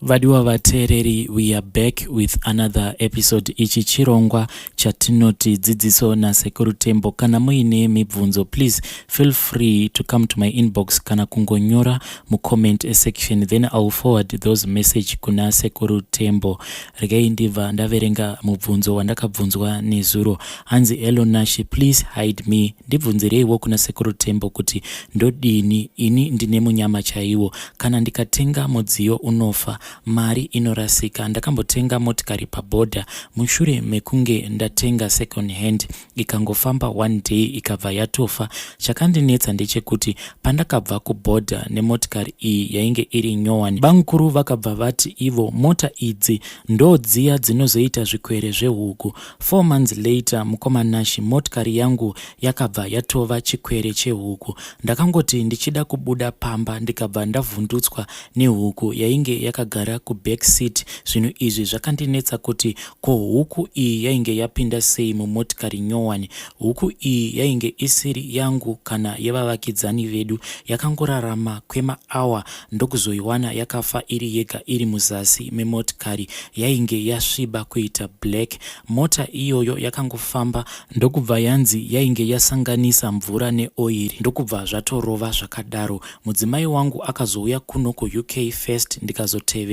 Vadiwa vateereri, we are back with another episode. Ichi chirongwa chatinoti Dzidziso naSekuru Tembo. Kana muine mibvunzo, please feel free to come to my inbox kana kungonyora mucomment section, then I will forward those message kuna Sekuru Tembo. Regai ndibva ndaverenga mubvunzo wandakabvunzwa nezuro. Hanzi, "Hello Nashi, please hide me. Ndibvunzireiwo kuna Sekuru Tembo kuti ndodini. Ini ndine munyama chaiwo. Kana ndikatenga mudziyo unofa, mari inorasika. Ndakambotenga motikari pabhodha. Mushure mekunge ndatenga second hand, ikangofamba one day ikabva yatofa. Chakandinetsa ndechekuti pandakabva kubhodha nemotikari iyi yainge iri nyowani. Bamukuru vakabva vati ivo mota idzi ndo dziya dzinozoita zvikwere zvehuku. 4 months later, mukoma Nashi, motikari yangu yakabva yatova chikwere chehuku. Ndakangoti ndichida kubuda pamba, ndikabva ndavhundutswa nehuku yainge yakagara kuback seat. Zvinhu izvi zvakandinetsa kuti ko huku iyi yainge yapinda sei mumotikari nyowani? Huku iyi yainge isiri yangu kana yevavakidzani vedu. Yakangorarama kwemaawa, ndokuzoiwana yakafa iri yega iri muzasi memotikari. Yainge yasviba kuita black. Mota iyoyo yakangofamba, ndokubva yanzi yainge yasanganisa mvura neoiri, ndokubva zvatorova zvakadaro. Mudzimai wangu akazouya kuno kuUK first, ndikazotevera,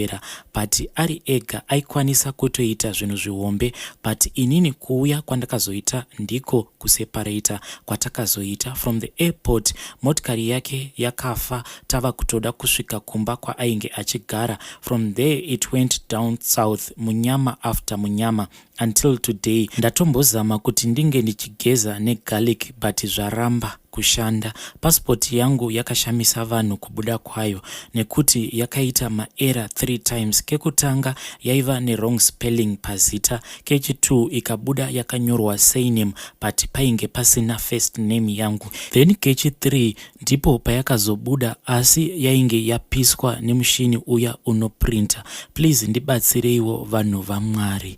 but ari ega aikwanisa kutoita zvinhu zvihombe, but inini kuuya kwandakazoita ndiko kuseparata kwatakazoita. From the airport motikari yake yakafa tava kutoda kusvika kumba kwaainge achigara. From there it went down south, munyama after munyama until today. Ndatombozama kuti ndinge ndichigeza negarlic, but zvaramba kushanda. Pasipoti yangu yakashamisa vanhu kubuda kwayo nekuti yakaita maerror 3 times. Kekutanga yaiva newrong spelling pazita, kechi2 ikabuda yakanyorwa surname but painge pasina first name yangu, then kechi3 ndipo payakazobuda, asi yainge yapiswa nemushini uya unoprinta. Please ndibatsireiwo, vanhu vaMwari."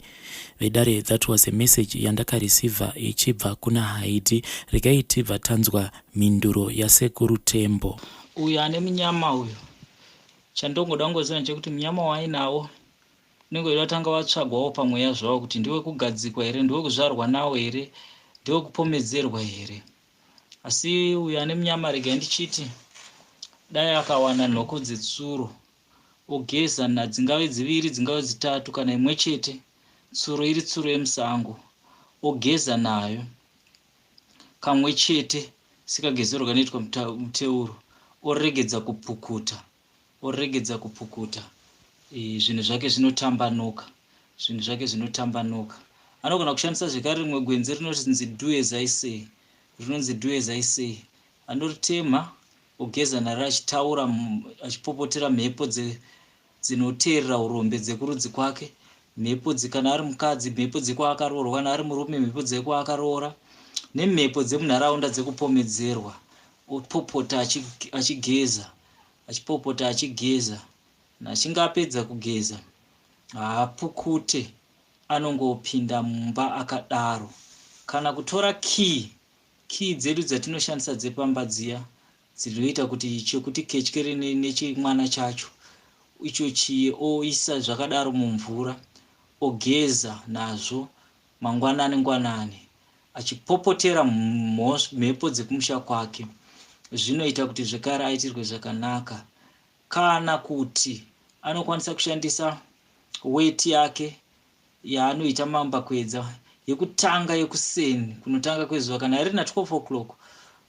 Vedare, that was a message yandakareceiva ichibva kuna Haidi. Regai tibva tanzwa mhinduro yaSekuru Tembo. Uyu ane munyama uyu, chandongoda kungoziva ndechekuti munyama waainawo unenge uchida kutanga watsvagwawo pamweya zvawo kuti ndewekugadzikwa here, ndewekuzvarwa nawo here, ndewekupomedzerwa here. Asi uyu ane munyama, regai ndichiti dai akawana nhoko dzetsuro, ogeza nadzingave dziviri, dzingave dzitatu kana imwe chete, tsuro iri tsuro yemusango, ogeza nayo kamwe chete sekagezero kanoitwa muteuro, oregedza kupukuta, oregedza kupukuta, zvinhu zvake zvinotambanuka, zvinhu zvake zvinotambanuka. Anogona kushandisa zvekare rimwe gwenzi rinonzi do as I say, rinonzi do as I say. Anoritema, ogeza naro achitaura, achipopotera mhepo dzinoteerera urombe dzekurudzi kwake, mhepo kana ari mukadzi, mhepo dzekwaakaroorwa, kana ari murume, mhepo dzekwaakaroora, nemhepo dzemunharaunda dzekupomedzerwa. Opopota achigeza, achipopota achigeza. Achinge apedza kugeza, haapukute, anongopinda mumba akadaro. Kana kutora key, key dzedu dzatinoshandisa dzepamba dziya dzinoita kuti chekuti ketyere nechimwana chacho icho chiye, oisa zvakadaro mumvura, ogeza nazvo mangwanani ngwanani achipopotera mhepo dzekumusha kwake. Zvinoita kuti zvekare aitirwe zvakanaka. Kana kuti anokwanisa kushandisa weti yake yaanoita mambakwedza yekutanga yekuseni, kunotanga kwezuva, kana riri na12 o'clock,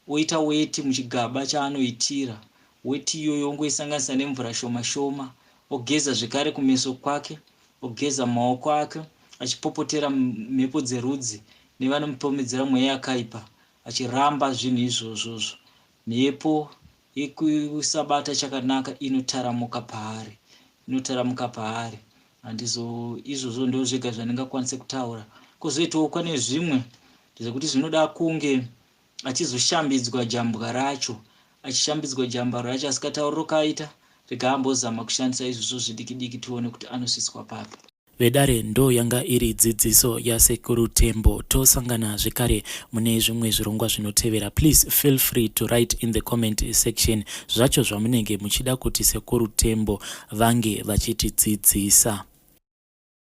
oita weti muchigaba chaanoitira weti iyoyo, ongoisanganisa nemvura shoma shoma, ogeza zvekare kumeso kwake, ogeza maoko ake achipopotera mhepo dzerudzi nevanomupomedzera mweya yakaipa, achiramba zvinhu izvozvozvo. Mhepo yekusabata chakanaka inotaramuka paari, inotaramuka paari. Handizo izvozvo ndo zvega zvandingakwanise kutaura. Kwozoitawo kwane zvimwe zvekuti zvinoda kunge achizoshambidzwa jambwa racho, achishambidzwa jambwa racho, asikatauriro kaita. Rega ambozama kushandisa izvozvo zvidiki diki, tione kuti anosvitswa papi. Vedare ndo yanga iri dzidziso yaSekuru Tembo. Tosangana zvekare mune zvimwe zvirongwa zvinotevera. Please feel free to write in the comment section zvacho zvamunenge muchida kuti Sekuru Tembo vange vachitidzidzisa.